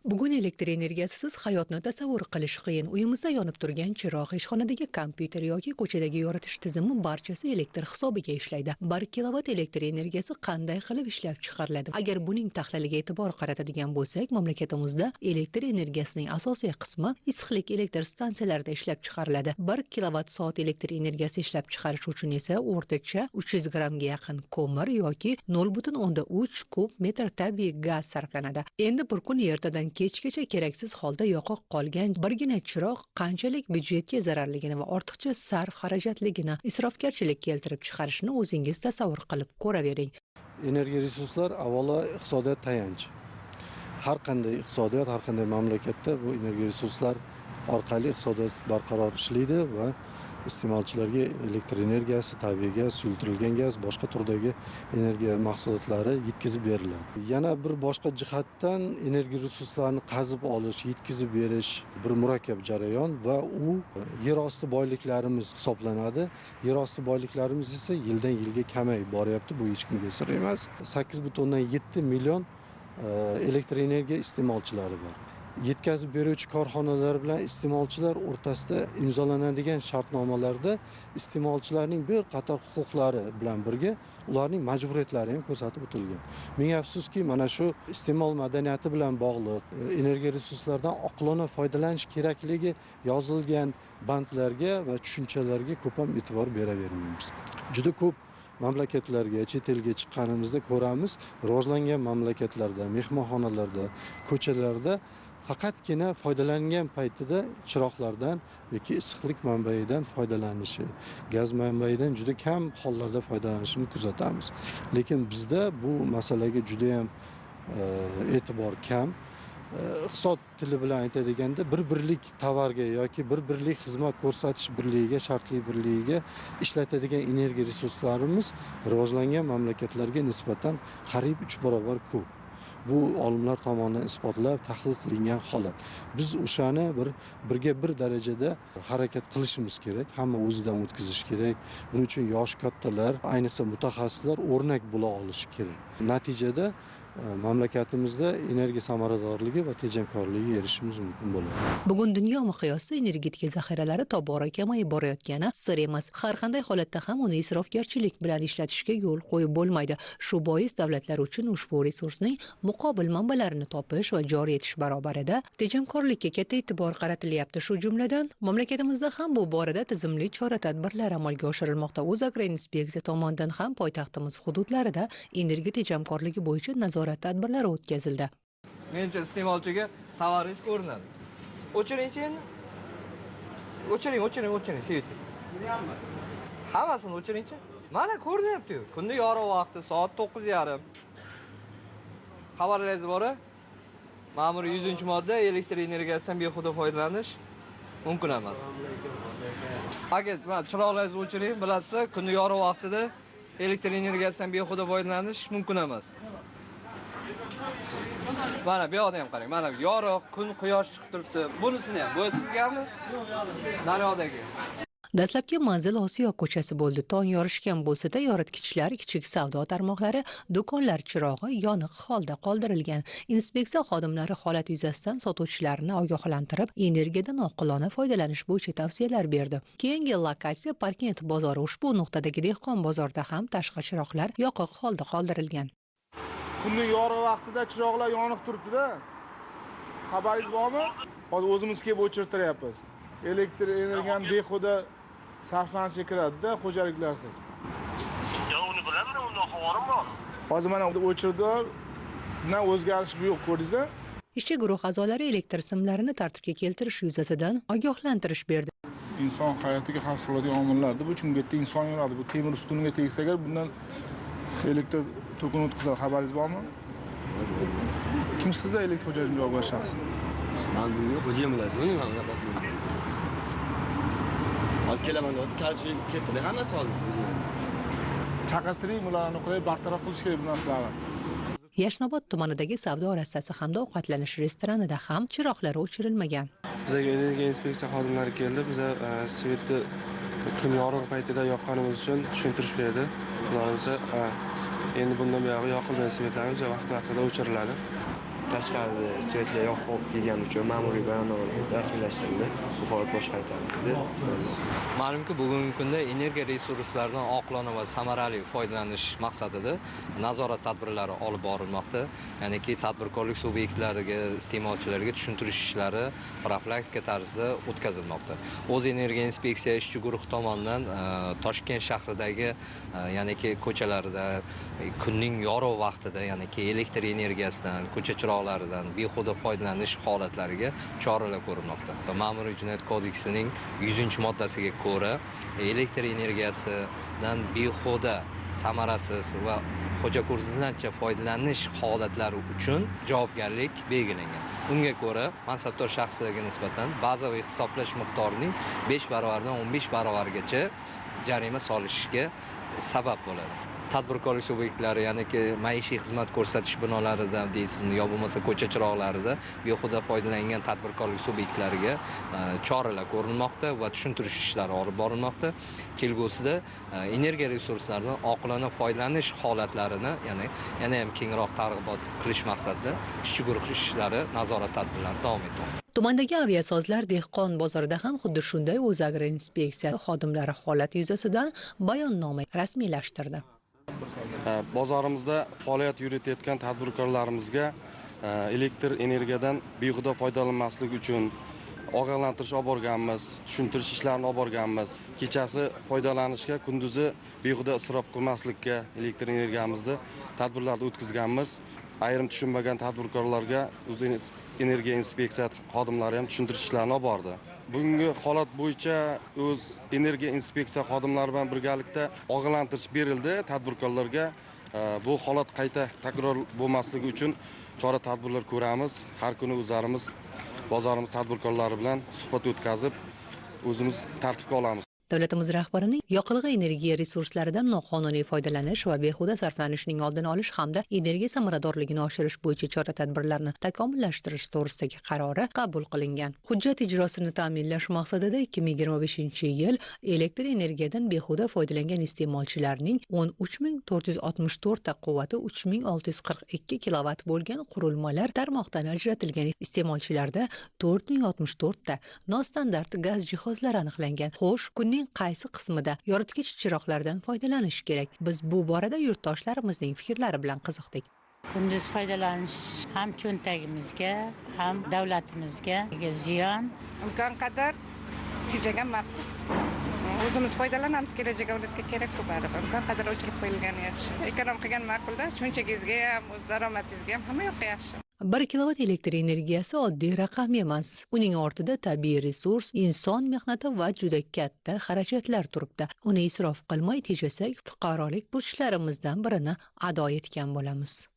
Bugun elektr energiyasisiz hayotni tasavvur qilish qiyin. Uyimizda yonib turgan chiroq, ishxonadagi kompyuter yoki ko'chadagi yoritish tizimi barchasi elektr hisobiga ishlaydi. 1 kilovat elektr energiyasi qanday qilib ishlab chiqariladi? Agar buning tahliliga e'tibor qaratadigan bo'lsak, mamlakatimizda elektr energiyasining asosiy qismi issiqlik elektr stansiyalarida ishlab chiqariladi. 1 kilovat soat elektr energiyasi ishlab chiqarish uchun esa o'rtacha 300 grammga yaqin ko'mir yoki 0,3 kub metr tabiiy gaz sarflanadi. Endi bir kun ertadan kechgacha keraksiz holda yoqiq qolgan birgina chiroq qanchalik byudjetga zararligini va ortiqcha sarf xarajatligini, isrofgarchilik keltirib chiqarishini o'zingiz tasavvur qilib ko'ravering. Energiya resurslar avvalo iqtisodiyot tayanchi. Har qanday iqtisodiyot, har qanday mamlakatda bu energiya resurslar orqali iqtisodiyot barqaror ishlaydi va iste'molchilarga elektr energiyasi, tabiiy gaz, suyultirilgan gaz, boshqa turdagi energiya mahsulotlari yetkazib beriladi. Yana bir boshqa jihatdan energiya resurslarini qazib olish, yetkazib berish bir murakkab jarayon va u yer osti boyliklarimiz hisoblanadi. Yer osti boyliklarimiz esa yildan yilga kamayib boryapti, bu hech kimga sir emas. 8,7 million elektr energiya iste'molchilari bor. Yetkazib beruvchi korxonalar bilan iste'molchilar o'rtasida imzolanadigan shartnomalarda iste'molchilarning bir qator huquqlari bilan birga ularning majburiyatlari ham ko'rsatib o'tilgan. Ming afsuski, mana shu iste'mol madaniyati bilan bog'liq energiya resurslaridan oqilona foydalanish kerakligi yozilgan bandlarga va tushunchalarga ko'p ham e'tibor beravermaymiz. Juda ko'p mamlakatlarga, chet elga chiqqanimizda ko'ramiz, rivojlangan mamlakatlarda, mehmonxonalarda, ko'chalarda faqatgina foydalangan paytida chiroqlardan yoki issiqlik manbaidan foydalanishi, gaz manbaidan juda kam hollarda foydalanishini kuzatamiz. Lekin bizda bu masalaga juda ham e'tibor kam. Iqtisod tili bilan aytadiganda bir birlik tovarga yoki bir birlik xizmat ko'rsatish birligiga, shartli birligiga ishlatadigan energiya resurslarimiz rivojlangan mamlakatlarga nisbatan qariyb 3 barobar ko'p. Bu olimlar tomonidan isbotlab, tahlil qilingan holat. Biz o'shani birga bir darajada harakat qilishimiz kerak, hamma o'zidan o'tkazish kerak. Buning uchun yosh kattalar, ayniqsa mutaxassislar o'rnak bo'la olishi kerak. Natijada mamlakatimizda energiya samaradorligi va tejamkorligiga erishishimiz mumkin bo'ladi. Bugun dunyo miqyosida energetika zaxiralari tobora kamayib borayotgani sir emas. Har qanday holatda ham uni isrofgarchilik bilan ishlatishga yo'l qo'yib bo'lmaydi. Shu bois davlatlar uchun ushbu resursning muqobil manbalarini topish va joriy etish barobarida tejamkorlikka katta e'tibor qaratilyapti. Shu jumladan mamlakatimizda ham bu borada tizimli chora-tadbirlar amalga oshirilmoqda. O'zagroinspeksiya tomonidan ham poytaxtimiz hududlarida energiya tejamkorligi bo'yicha nazorat tadbirlari o'tkazildi. Menimcha iste'molchiga tovaringiz ko'rinadi. O'chiringchi endi. O'chiring, o'chiring, o'chiring, sveti. Hammasini o'chiringchi. Mana ko'rinyapti-yu. Kunning yorug' vaqti soat 9:30. Xabarlaringiz bor-a? Ma'muriy 100-modda elektr energiyasidan behuda foydalanish mumkin emas. Aka, mana chiroqlaringizni o'chiring, bilasiz, kunning yorug' vaqtida elektr energiyasidan behuda foydalanish mumkin emas. Mana bu yoqda ham qarang, mana yorug' kun, quyosh chiqib turibdi. Bunisini ham, bu sizgami? Naryoqdagi. Dastlabki manzil Osiyo ko'chasi bo'ldi. Tong yorishgan bo'lsa-da, yoritgichlar, kichik savdo tarmoqlari, do'konlar chirog'i yoniq holda qoldirilgan. Inspeksiya xodimlari holat yuzasidan sotuvchilarni ogohlantirib, energiyadan oqilona foydalanish bo'yicha tavsiyalar berdi. Keyingi lokatsiya Parkent bozori. Ushbu nuqtadagi dehqon bozorida ham tashqi chiroqlar yoqiq holda qoldirilgan. Kunning yorug' vaqtida chiroqlar yoniq turibdi-da. Xabaringiz bormi? Hozir o'zimiz kelib o'chirtiryapmiz. Elektr energiyani behuda sarflanishiga kiradi-da xo'jaliklarsiz. Yo'q, uni bilaman, undan xabarim bor. Hozir mana o'chirdilar, na o'zgarish yo'q, ko'rdingizmi? Ishchi guruh a'zolari elektr simlarini tartibga keltirish yuzasidan ogohlantirish berdi. Inson hayotiga xavf soladigan omillardir. Bu chunki bu yerda inson yuradi. Bu temir ustunga tegsa agar bundan elektr tokini o'tkazadi. Xabaringiz bormi? Kim sizda elektr xo'jaligini javobgar shaxs? Men bunga xo'jayin bo'ladi, nima unaqasini. Olib kelaman deyapti, kalish ketdi, hammasi hozir. Chaqirtiring ularni, qilib bartaraf qilish kerak bu narsalarni. Yashnobod tumanidagi savdo rastasi hamda ovqatlanish restoranida ham chiroqlar o'chirilmagan. Bizga energiya inspeksiya xodimlari keldi. Biza svetni kun yorug' paytida yoqqanimiz uchun tushuntirish berdi. Xudo xohlasa, endi bundan buyog'i yoqilmaydi svetlarimiz, vaqt-vaqtida o'chiriladi. Tashqarida svetlar yoqib olib kelgani uchun ma'muriy bayonnoma rasmiylashtirildi. Bu holat bosh qaytarildi. Ma'lumki, bugungi kunda energiya resurslaridan oqilona va samarali foydalanish maqsadida nazorat tadbirlari olib borilmoqda. Ya'niki tadbirkorlik subyektlariga, iste'molchilarga tushuntirish ishlari profilaktika tarzida o'tkazilmoqda. O'z energiya inspeksiya ishchi guruhi tomonidan Toshkent shahridagi, ya'niki ko'chalarda kunning yorug' vaqtida, ya'niki elektr energiyasidan, ko'cha chiroqlaridan behuda foydalanish holatlariga choralar ko'rilmoqda. Ma'muriy jinoyat kodeksining 100-moddasiga ko'ra elektr energiyasidan behuda, samarasiz va xo'jako'rsincha foydalanish holatlari uchun javobgarlik belgilangan. Unga ko'ra mansabdor shaxslarga nisbatan bazaviy hisoblash miqdorining 5 baravaridan 15 baravargacha jarima solishga sabab bo'ladi. Tadbirkorlik subyektlari, ya'niki maishiy xizmat ko'rsatish binolarida deysizmi yo bo'lmasa ko'cha chiroqlarida behuda foydalangan tadbirkorlik subyektlariga choralar ko'rilmoqda va tushuntirish ishlari olib borilmoqda. Kelgusida energiya resurslaridan oqilona foydalanish holatlarini, ya'ni yana ham kengroq targ'ibot qilish maqsadida ishchi guruh ishlari, nazorat tadbirlari davom etmoqda. Tumandagi aviasozlar dehqon bozorida ham xuddi shunday O'zagroinspeksiya xodimlari holat yuzasidan bayonnoma rasmiylashtirdi. Bozorimizda faoliyat yuritayotgan tadbirkorlarimizga elektr energiyadan behuda foydalanmaslik uchun ogohlantirish olib borganmiz, tushuntirish ishlarini olib borganmiz. Kechasi foydalanishga, kunduzi behuda isrof qilmaslikka elektr energiyamizni tadbirlarni o'tkazganmiz. Ayrim tushunmagan tadbirkorlarga o'z energiya inspeksiya xodimlari ham tushuntirish ishlarini olib bordi. Bugungi holat bo'yicha o'z energiya inspeksiya xodimlari bilan birgalikda ogohlantirish berildi tadbirkorlarga. Bu holat qayta takror bo'lmasligi uchun chora tadbirlar ko'ramiz. Har kuni o'zlarimiz bozorimiz tadbirkorlari bilan suhbat o'tkazib, o'zimiz tartibga olamiz. Davlatimiz rahbarining yoqilg'i energiya resurslaridan noqonuniy foydalanish va behuda sarflanishning oldini olish hamda energiya samaradorligini oshirish bo'yicha chora-tadbirlarni takomillashtirish to'g'risidagi qarori qabul qilingan. Hujjat ijrosini ta'minlash maqsadida 2025-yil elektr energiyadan behuda foydalangan iste'molchilarning 13464 ta quvvati 3642 kilovat bo'lgan qurilmalar tarmoqdan ajratilgan. Iste'molchilarda 4064 ta nostandart gaz jihozlari aniqlangan. Xo'sh, kunning qaysi qismida yoritgich chiroqlardan foydalanish kerak? Biz bu borada yurtdoshlarimizning fikrlari bilan qiziqdik. Kunduz foydalanish ham cho'ntagimizga, ham davlatimizga ziyon. Imkon qadar tejagan ma'qul. O'zimiz foydalanamiz, kelajak avlodga kerak-ku baribir. Imkon qadar o'chirib qo'yilgani yaxshi. Ekonom qilgan ma'qulda, cho'ntagingizga ham, o'z daromadingizga ham hamma yoqqa yaxshi. 1 kilovat elektr energiyasi oddiy raqam emas. Uning ortida tabiiy resurs, inson mehnati va juda katta xarajatlar turibdi. Uni isrof qilmay tejasak, fuqarolik burchlarimizdan birini ado etgan bo'lamiz.